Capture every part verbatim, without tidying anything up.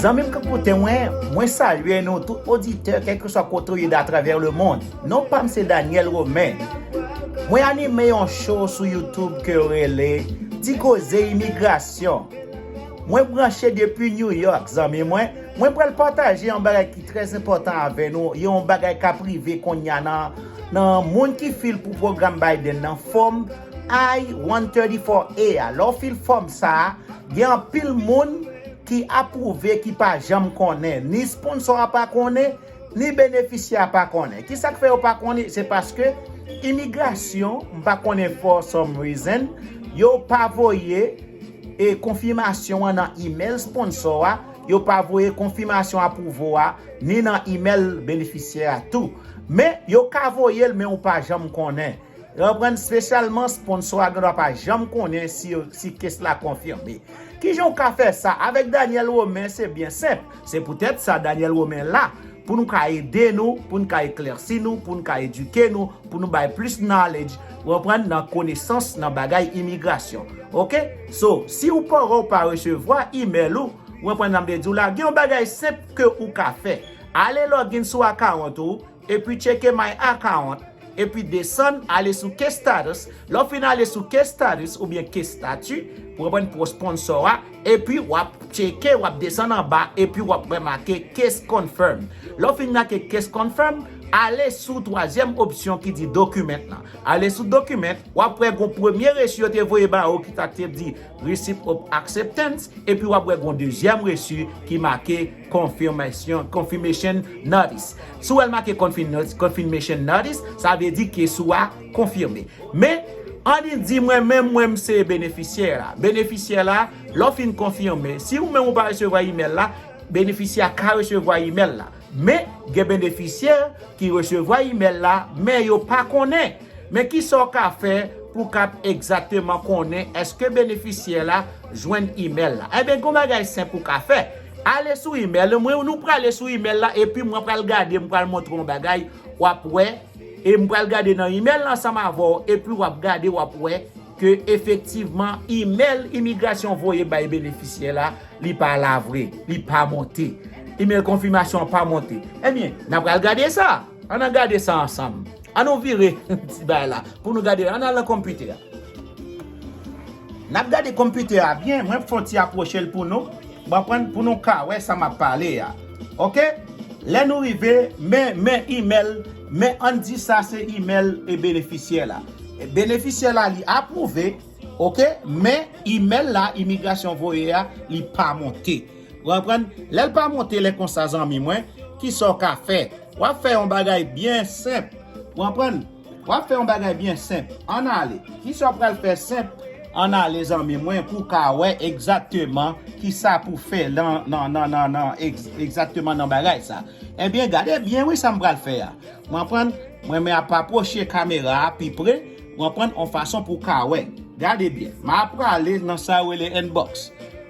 Zanmi m k ap koute mwen, mwen salye nou tout oditè, kèlkeswa kote w ye atravè lemonn. Non pa m se Daniel Romain. Mwen anime yon show sou YouTube ke yo rele Ti Koze Imigrasyon. Mwen branche depi New York, zanmi mwen. Mwen pral pataje yon bagay ki trè enpòtan avè nou, yon bagay k ap rive kounye a nan, nan moun ki fil pou pwogram Biden nan, fòm I one thirty-four A a. Lè w fil fòm sa a, gen anpil moun ki apwouve ki pa janm konnen. Ni sponsò a pa konnen, ni benefisyè a pa konnen. Kisa k fè yo pa konnen? Se paske imigrasyon, m pa konnen, for some reason, yo pa voye e konfimasyon an nan imèl sponsò a, yo pa voye konfimasyon apwouvo a ni nan imèl benefisyè a tou. Men yo ka voye l, men ou pa janm konnen. Ou konprann? Espesyalman sponsò a gendwa pa janm konnen si, si case la konfime. Kijan w ka fè sa? Avèk Daniel Romain, se byen senp. Se poutèt sa Daniel Romain la, pou nou ka ede nou, pou nou ka eklèsi nou, pou nou ka edike nou, pou nou bay plis knowledge, ou konprann, nan konesans, nan bagay imigrasyon. Oke? So, si ou pa, ou pa resevwa imèl ou, ou konprann sa m vle di w la, gen yon bagay senp ke ou ka fè. Ale login sou account ou, epi tcheke My Account, epi desann, ale sou Case Status. Lè w fin ale sou Case Status oubyen Case Statut, ou konprann, pou sponsò a, epi w ap tcheke, w ap desann anba, epi w ap wè make Case Confirm. Lè w fin make Case Confirm, ale sou twazyèm opsyon ki di Document lan. Ale sou Document, w ap wè gon premye resi yo te voye ba ou ki ta te di Receipt of Acceptance, epi w ap wè gon dezyèm resi ki make Confirmation, Confirmation Notice. Si w wè l make confirm-, Confirmation Notice, sa vle di ke case ou a konfime. Men, ann di mwen menm, mwen m se benefisyè la. Benefisyè la, lè w fin konfime, si ou menm ou pa resevwa imèl la, benefisyè a ka resevwa imèl la. Men, gen benefisyè ki resevwa imèl la, men yo pa konnen. Men kisa w ka fè pou w kab egzakteman konnen èske benefisyè la jwenn imèl la? Ebyen, gen yon bagay senp ou ka fè. Ale sou imèl, mwen, nou prale sou imèl la, epi mwen pral gade, mwen pral montre w yon bagay, w ap wè, e mwen pral gade nan imèl la ansanm avè w, epi w ap gade, w ap wè ke efektivman, imèl imigrasyon voye bay benefisyè la, li pa la vre, li pa monte. Imèl konfimasyon an pa monte. Ebyen, n ap pral gade sa. Ann al gade sa ansanm. Ann nou vire ti bagay la pou nou gade. Ann al nan konpitè a. N ap gade konpitè a byen. Mwen fè yon ti apwoche l pou nou. Ou konprann? Pou nou ka wè sa m ap pale a. Oke? Lè nou rive, men, men imèl, men ann di sa se imèl e benefisyè la. E benefisyè la, li apwouve, oke? Men imèl la, imigrasyon voye a, li pa monte. Ou konprann? Lè l pa monte, lè konsa, zanmi mwen, kisa w ka fè? W ap fè yon bagay byen senp. Ou konprann? W ap fè yon bagay byen senp. Ann ale. Kisa w pral fè senp? Ann ale, zanmi mwen, pou w ka wè egzakteman kisa pou fè nan, nan, nan, nan, nan, egz-, egzakteman nan bagay sa. Ebyen, gade byen, wi, sa m pral fè a. Ou konprann? Mwen, mwen ap apwoche kamera a pi pre, ou konprann, yon fason pou w ka wè. Gade byen. M ap prale nan sa yo rele inbox.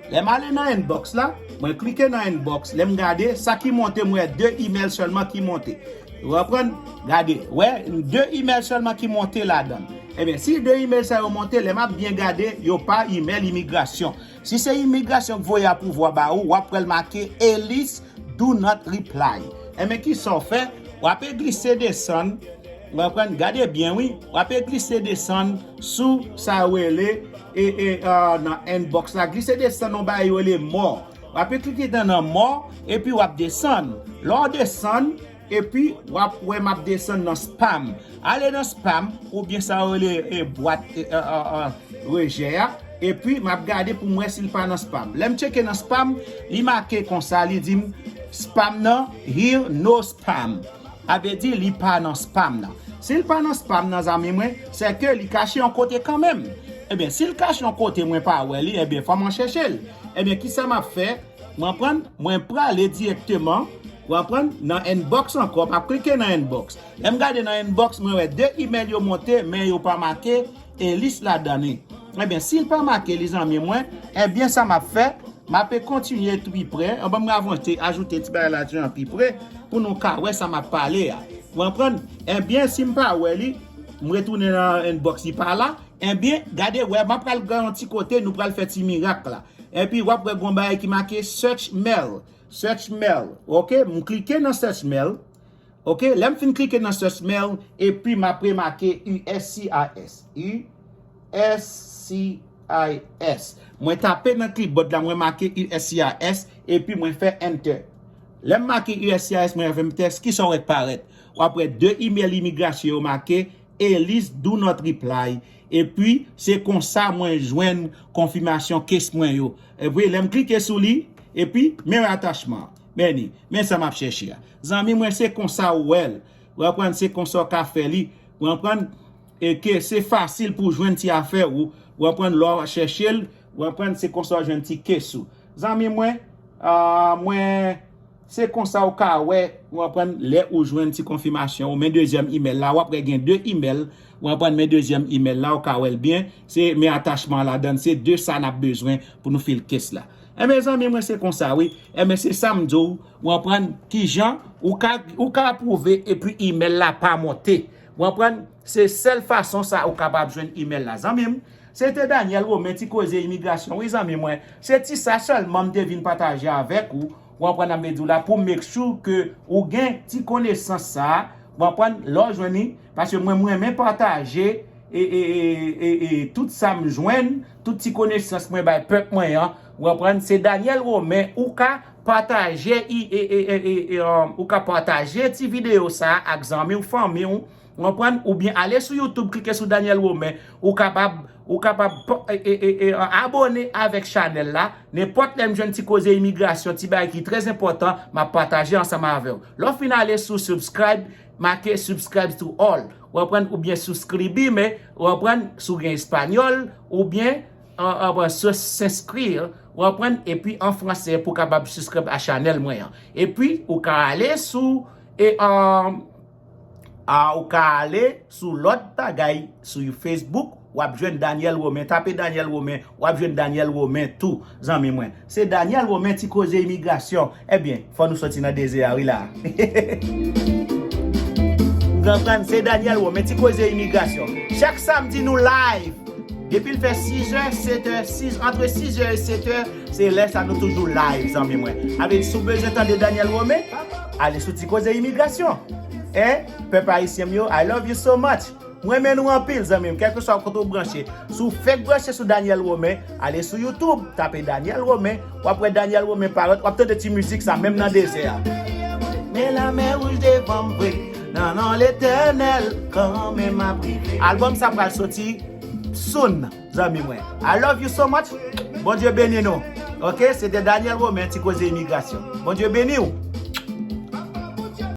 Lè m ale nan inbox la, mwen klike nan inbox. Lè m gade, sa ki monte, m wè de imèl sèlman ki monte. Ou konprann? Gade, wè, de imèl sèlman ki monte ladan l. Ebyen, si de imèl sa yo monte, lè m ap byen gade, yo pa imèl imigrasyon. Si se imigrasyon k voye apwouvwa ba ou, w ap wè l make Ellis do not reply. Ebyen, kisa w fè? W ape glise desann. Ou konprann? Gade byen, wi. W ape glise desann sou sa yo rele, e, e, a, nan inbox la. Glise desann nan bagay yo rele more. W ape klike nan, nan more, epi w ap desann. Lè w desann, epi w ap wè m ap desann nan spam. Ale nan spam, oubyen sa yo rele, e, bwat, e, a, a, a, rejè a, epi m ap gade pou m wè si l pa nan spam. Lè m tcheke nan spam, li make konsa, li di m, spam nan, here no spam. Sa vle di li pa nan spam nan. Si l pa nan spam nan, zanmi mwen, se ke li kache yon kote kanmenm. Ebyen, si l kache yon kote, mwen pa wè li, ebyen, fò mwen chèche l. Ebyen, kisa m ap fè? Mwen pran, mwen prale dirèkteman, ou konprann, nan inbox ankò, m ap klike nan inbox. Lè m gade nan inbox, mwen wè de imèl yo monte, men yo pa make Ellis ladan li. Ebyen, si l pa make li, zanmi mwen, ebyen, sa m ap fè, m ape kontinye tou pi pre, anban m avanse, ajoute ti bagay la jan pi pre, pou nou ka wè sa m ap pale a. Ou konprann? Ebyen, si m pa wè li, m retounen nan inbox, li pa la, Ebyen, gade wè, m ap pral gen yon ti kote, nou pral fè ti mirak la. Epi w ap wè gon bagay ki make search mail. Search mail. Ok, m klike nan search mail. Ok, lè m fin klike nan search mail, epi m ap remake U S C I S. U S C I S. Mwen tape nan clipboard la, mwen make U S C I S, epi mwen fè enter. Lè m make U S C I S, mwen fè enter, kisa w wè k parèt? W ap wè de email imigrasyon yo make, Elise do not reply. Epi, se konsa mwen jwenn konfimasyon case mwen yo. Epi, lè m klike sou li, epi, men atachman. Men li, men sa m ap chèche a. Zanmi mwen, se konsa w wè l. W konprann, se konsa w ka fè li. W konprann, e ke se fasil pou w jwenn ti afè ou. W konprann, lè w chèche l, w konprann, se konsa w jwenn ti case ou. Zanmi mwen, ah, mwen, se konsa w ka wè, w konprann, lè ou jwenn ti konfimasyon ou, men dezyèm email la, w ap wè gen de email, w konprann, men dezyèm email la, w ka wè l byen, se men atachman ladan, se de sa n ap bezwen pou nou fil case la. Enben, zanmi mwen, se konsa, wi. Enben, se sa m di w, w konprann, kijan ou ka, ou ka apwouve epi email la pa monte. W konprann, se sèl fason sa ou kapab jwenn email la, zanmi m. Se te Daniel Romain, ti koze imigrasyon, wi, zanmi mwen. Se ti sa sèlman m te vin pataje avèk ou, w konprann, m vle di w la, pou make sure ke ou gen ti konesans sa, w konprann, lè w jwenn li, paske mwen, mwen renmen pataje e, e, e, e, e tout sa m jwenn, tout ti konesans mwen bay pèp mwen an, w konprann, se Daniel Romain, ou ka pataje, i- e, e, e, e, e, um, ou ka pataje ti videyo sa ak zanmi w, fanmi w, w konprann, oubyen ale sou YouTube, klike sou Daniel Romain, ou kapab, ou kapab pa- e, e, e, e, abòne avèk chanèl la, nenpòt lè m jwenn ti koze imigrasyon, ti bagay ki trè enpòtan, m ap pataje ansanm avè w. Lè w fin ale sou subscribe, make subscribe to all, w konprann, oubyen subscribe, men, w konprann, si w gen espanyòl, oubyen, an, an, an, se, s'inscrire, w konprann, epi an franse pou kapab subscribe a chanèl mwen an. Epi, ou ka ale sou, e, an, a, ou ka ale sou lòt bagay, sou Facebook, w ap jwenn Daniel Romain, tape Daniel Romain, w ap jwenn Daniel Romain tou, zanmi mwen. Se Daniel Romain, ti koze imigrasyon. Ebyen, fò nou soti nan dezè a, wi la. Ou konprann, se Daniel Romain, ti koze imigrasyon. Chak samdi, nou live. Depi l fè sizè, setè, sis, antre sizè e setè, se lè sa nou toujou live, zanmi mwen. Avèk si w bezwen tande Daniel Romain, ale sou ti koze imigrasyon. Hein? Pèp ayisyen m yo, I love you so much. Mwen renmen nou anpil, zanmi m, kèlkeswa kote w branche. Si w fèk branche sou Daniel Romain, ale sou YouTube, tape Daniel Romain, w ap wè Daniel Romain parèt, w ap tande ti mizik sa, menm nan dezè a. Men lamè wouj devan m vre, nan non Letènèl, kanmenm m ap rive. Albòm sa pral soti soon, zanmi mwen. I love you so much. Bondye beni nou. Ok, se te Daniel Romain, ti koze imigrasyon. Bondye beni w.